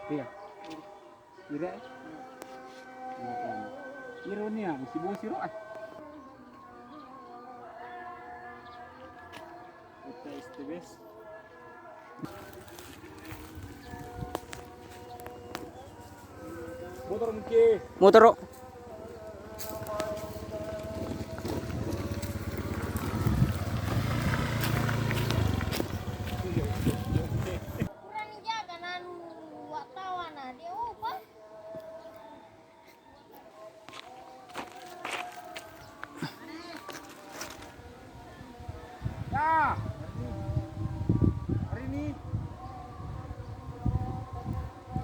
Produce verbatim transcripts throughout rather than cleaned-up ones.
Iya. Ira, eh? Ira ni ya, mesti bawa siro, ah. Kita is the best. Motor mungkin. Motor. Kurang jaga nanu wartawan, ah, dia opa.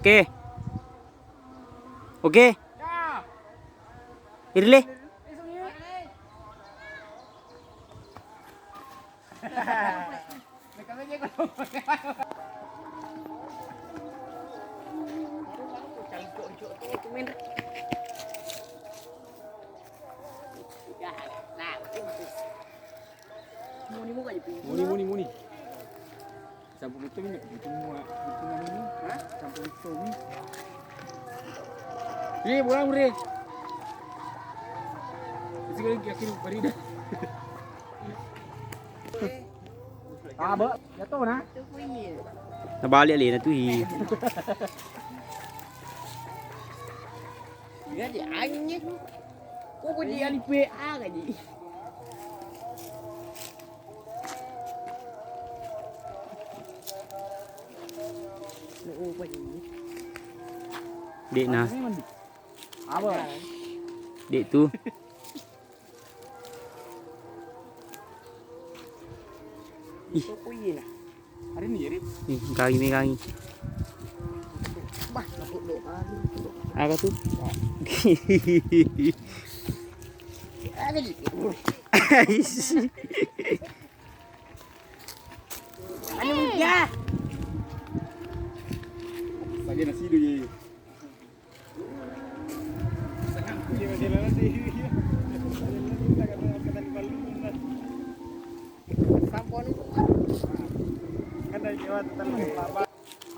Oke. Oke. Irile. Muni, muni, muni. Sampung itu minyak, itu mua, itu mua ini. Hah? Sampung itu mi. Iya, pulang, Bre. Isi kali kaki Farida. Ah, Bek, jatuh nah. Nabalik lagi nah tu hi. Iya, dia angin. Kok kau dia di P A kan ni? Dek nah. Apa? Dek tu. Ih. Hari ni, Ri? Nih, kami, kami. Bah, nakut dok kami. Apa tu? Ada di. Anu ya. Lagi nasi dulu ye.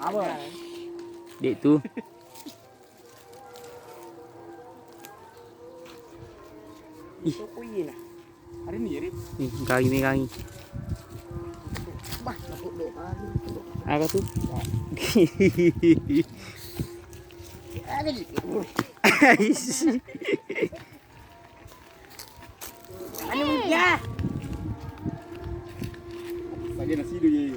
Apa? Dek tu. Ih. Hari ni, Ri? Nih, kami, kami. Bah, nakut dok kami. Apa tu? Ada di. Anu ya. Lagi nasi dulu ye.